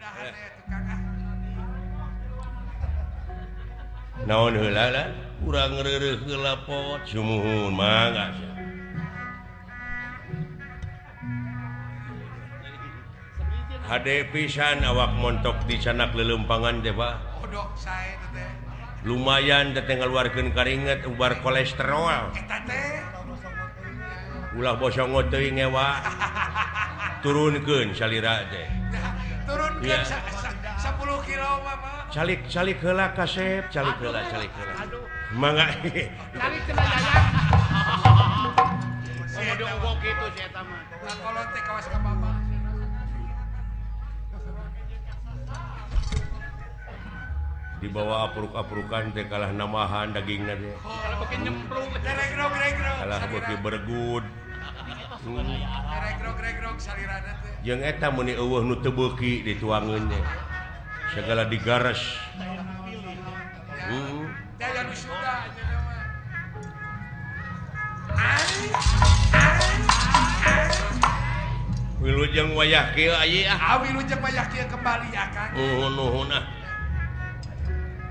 Udahan ya tukang ah. Naon heula lah urang reureuh heula pot sumuhun mangga sia. Hade pisan awak montok di sanak lelempangan teh Pak. Odok sae teh. Lumayan teh ngaluarkeun karinget ubar kolesterol. Eta teh. Ulah bosongo teuing ngewa. Turunkeun salira teh. Turunkeun 10 kilo mah. Calik calik heula kasep, calik heula calik heula. Mangga. Calik cenah Yayang. Komodo unggul kitu si eta mah. Kolot teh kawas ka bapak. Dibawa apruk-aprukan teh kalah namahan dagingna teh. Kalah beuki nyemplung, kalah beuki bergud. Regrog-regrog salirana teh. Jeung eta meuni eueuh nu teu beuki dituangeun teh. Segala digares. Heeh. Teh aya nu suga nya mah. Wilujeng wayah kieu aya ah. Ah wilujeng wayah kieu kembali akang. Nuhun nuhun ah.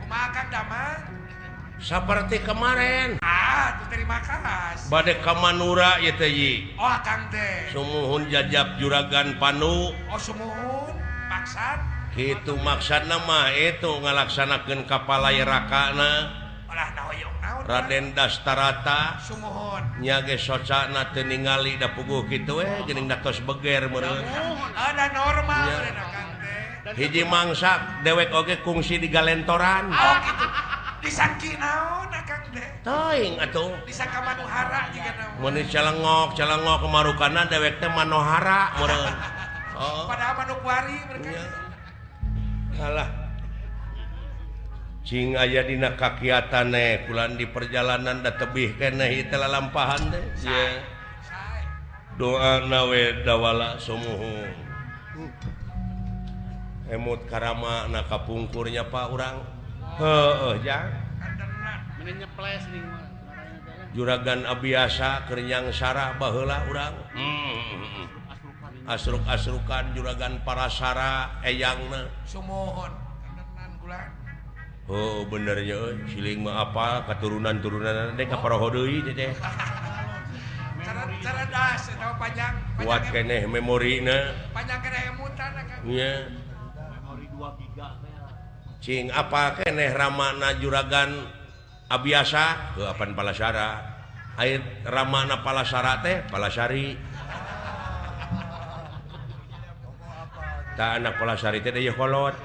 Makan damang seperti kemarin. Ah, tuh terima kasih. Bade ka Manura ieu teh yi. Oh, akang teh. Sumuhun jajab juragan Panu. Oh, sumuhun maksad. Kitu maksudna mah itu ngalaksanakeun kapalai rakana. Olah nahoyong naon. Raden Dastarata. Sumuhun. Nya ge socana teu ningali da puguh kitu we geuning da tos beger meureun. Ada normal meureun akang. Hiji mangsak dewek oge kungsi di galentoran. Oh gitu. Disangki naon akang teh? Teuing atuh. Disangka Manohara jiga naon. Mun calengok, calengok marukana dewek teh Manohara meureun. Oh. Padahal Manokwari mereka. Alah. Cing aya dina kakiatan eh kulan di perjalanan da tebih keneh ieu teh lalampahan teh. Ye. Doa nawe dawala sumuhun. Emut karama na kapungkurnya Pak urang. Heueuh jang. Juragan Abiasa keur nyangsara baheula urang. Asruk-asrukan juragan Parasara eyangna. Sumuhun kandenan kula. Oh bener nya euy, siling mah apa katurunan-turunan teh ka paroho deui teh teh. Cerdas eta panjang. Kuat keneh memorina. Panjang keneh emutan akang. Nya. Cing apa keneh ramana juragan Abiasa heuh apan Palasara. Aya ramana Palasara teh Palasari. Tah anak Palasari teh deui kolot.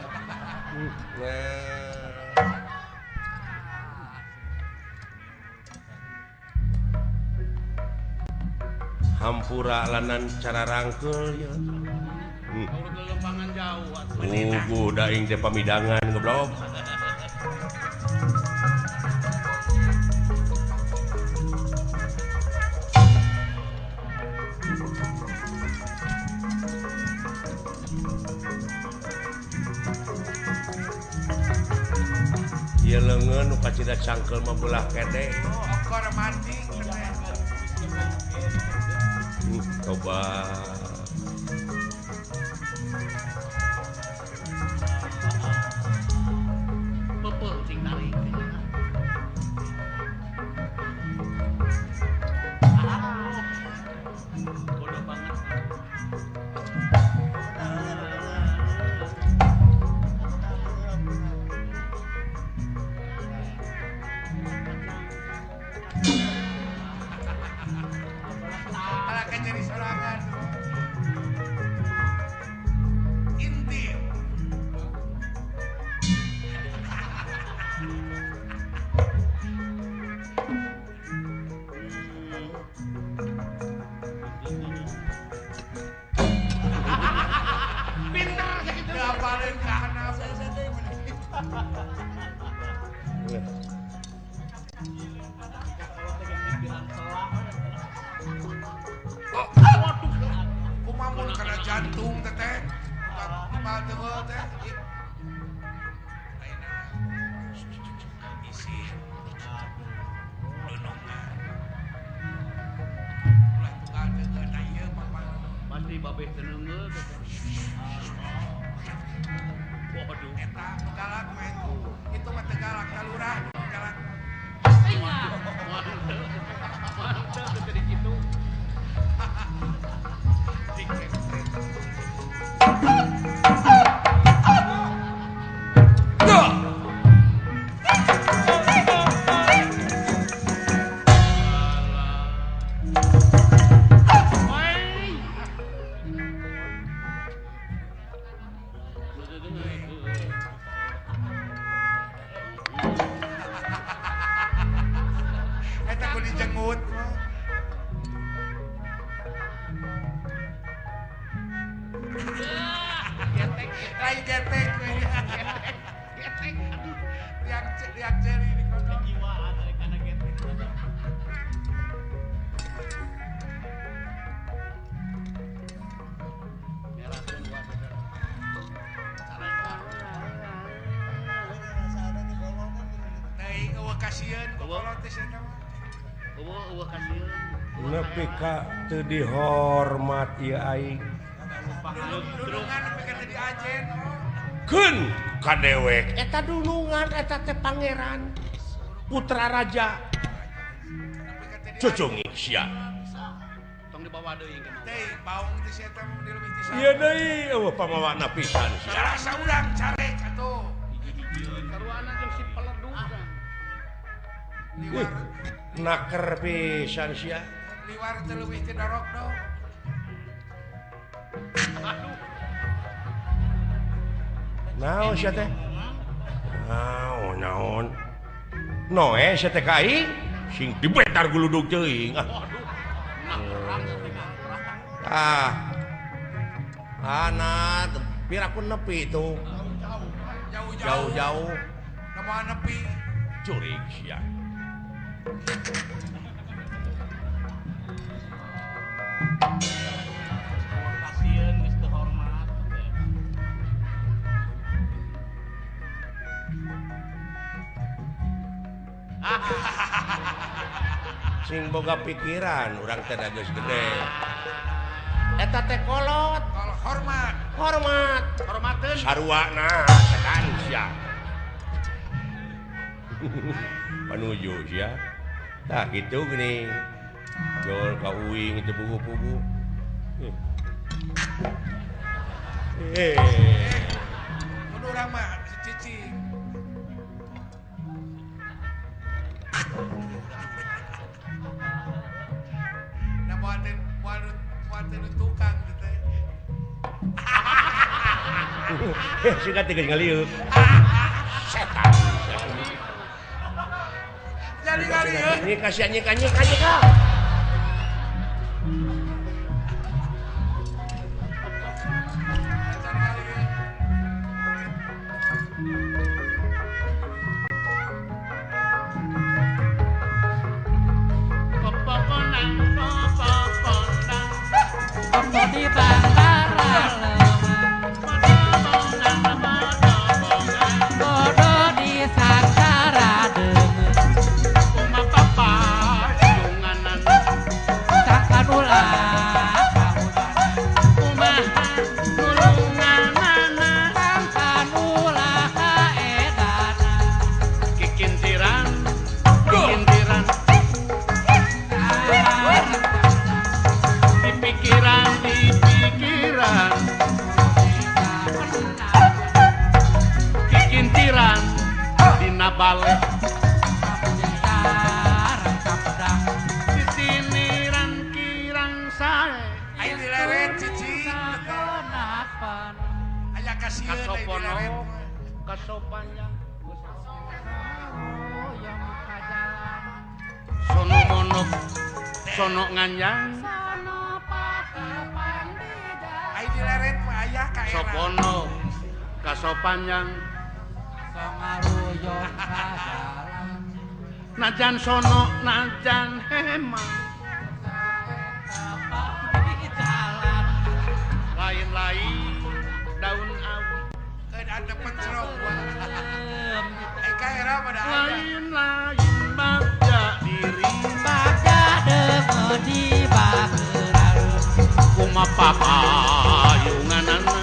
Hampura lanan cara rangkeul ya. Puguh daing teh pamidangan goblok. Ieu leungeun nu kacida cangkeul mah belah kede. Okor mancing teh. Coba. Jantung teteh, kumaha teh isi dunungan. Ulah tunggal teu da ieu pasti babeh teu neungeul teteh. Galak mah itu mah teu galak kalurah galak. Mantep teu kitu. Eta ku dijenggut. Getek, Lain getek. getek. Aduh, Riak jeri di kono. kejiwaan dari kana getek. Merahkeun wae Teuing eueuh kasieun ku kolot teh sia mah. Eueuh eueuh kasieun. Nepi ka teu dihormat ieu aing. Dulungan nepi ka teu diajen. Keun ka dewek eta dulungan eta teh pangeran putra raja Nepi ka teu diajen. cucungik sia. Tong dibawa deui ke mah. Teuing baung teh sia teh mah dileuwih ti Ieu deui eueuh pamawana pisan sia. Sarasa urang carek atuh. Hiji-hijieun. Saruana jeung si peledug. Liwar Naker pisan sia. Liwar teu leuwih ti dorok do. Aduh. Naon sia teh? Naon naon. Noe sia teh ka aing sing dibetar guludug teuing. Ah. Waduh. Nakerang teh nakerang. Ah. Ana piraku nepi tuh. Jauh-jauh. Jauh-jauh Da moal nepi. Curig sia. Kasieun geus teu hormat. Sing boga pikiran urang teh da geus gede. Eta teh kolot, Kol hormat. Hormat. Hormateun. Saruana setan sia. Panuju sia. Tah kitu geuning. Jol ka uing teu pugu-pugu. Eh. Mun urang mah si cicing. Da moal teh moal teh nu tukang teh. Siga teh geus ngalieu. Setan. Jadi ngalieu. Ini kasihan nyika nyika nyika. Acan ngalieu. Popokonan popokonan. Popo di bantara lemah, Popokonan popokonan. bodo di sangkara deungeun, Kumapapayunganan. Sakanula kahujanan, Kumaha nulunganana. Sangkanula kaedana, Kikintiran kikintiran. Di pikiran di pikiran. Kikintiran dina bale. Sisiniran kirang sae. Aing dileret cicing. Aya kasieun aing Kasopono dileret. Kasopanjang. Sono monok sono nganjang. Aing dileret mah aya ka era. Sopono kasopanjang. Najan sono najan hema. Lain-lain daun awi. Keun ada pencrong. Aing ka era mah da aya. Lain-lain bagja diri. Kumapapayunganana.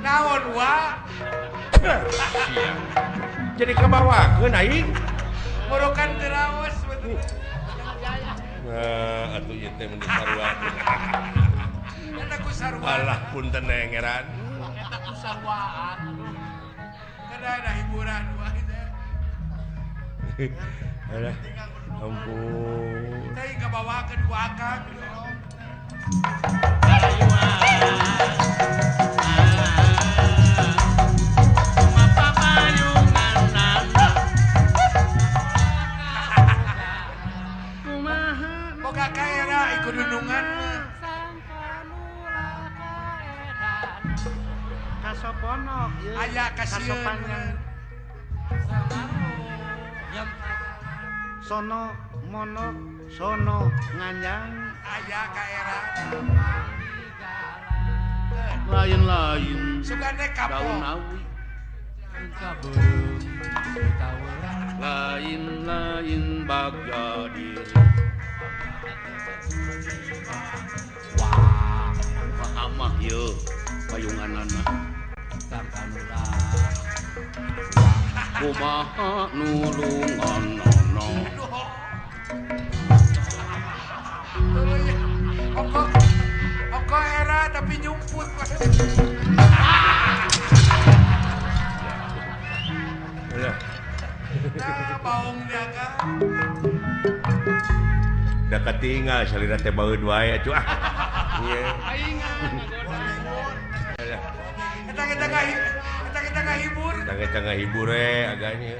Naon wa? Jadi kabawakeun aing. Morokan teu raos betul. Nah, atuh ieu teh mun sarua. Eta ku sarua. Alah punten ngeran. Eta ku saruaan. Kada ada hiburan wae teh. Alah. Ampun. Teh kabawakeun ku akang. Boga kaera ikut dunungan kasoponok aya kasieun sono monok sono nganyang aya kaera lain-lain sugane kapok daun awi lain-lain bagja diri. Wah, amah ye payunganana. Kumaha nulunganana. Oko oko era tapi nyumput. Nah, baung dia kan. Da katinggal salira teh baeud wae atuh ah. Ieu. Eta kita ngahibur. Eta ngahibur we agaknya.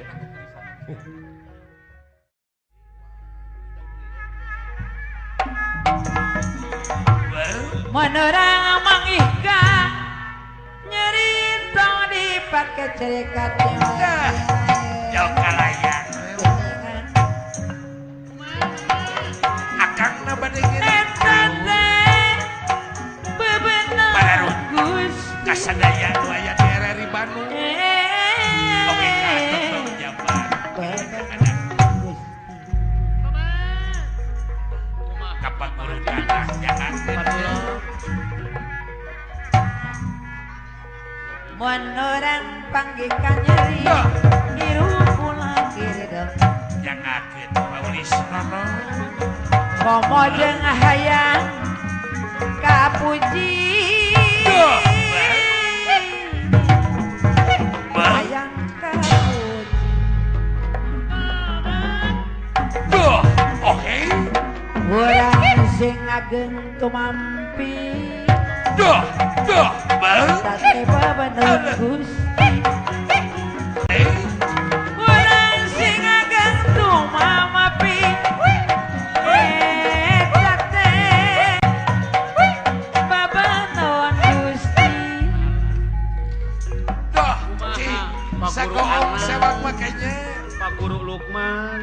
Menerang mangihka nyerita dipake cerekat. Jokalayan. Akangna bade eta teh bebener Gusti kasadaya nu aya di RRI Bandung. Oke ka Toto Jabar. Kapaguru tanah jahat. Mun urang panggih ka nyeri dirupulang kiridem jangakeun paulis nono komo jeung hayang kapuji hayang kapuji duh oke urang sing ageng tumampi duh duh bang tate bebener Gusti urang sing ageng tumampi eta teh bebener Gusti duh sagoong sewak makanya Pak Guru Lukman.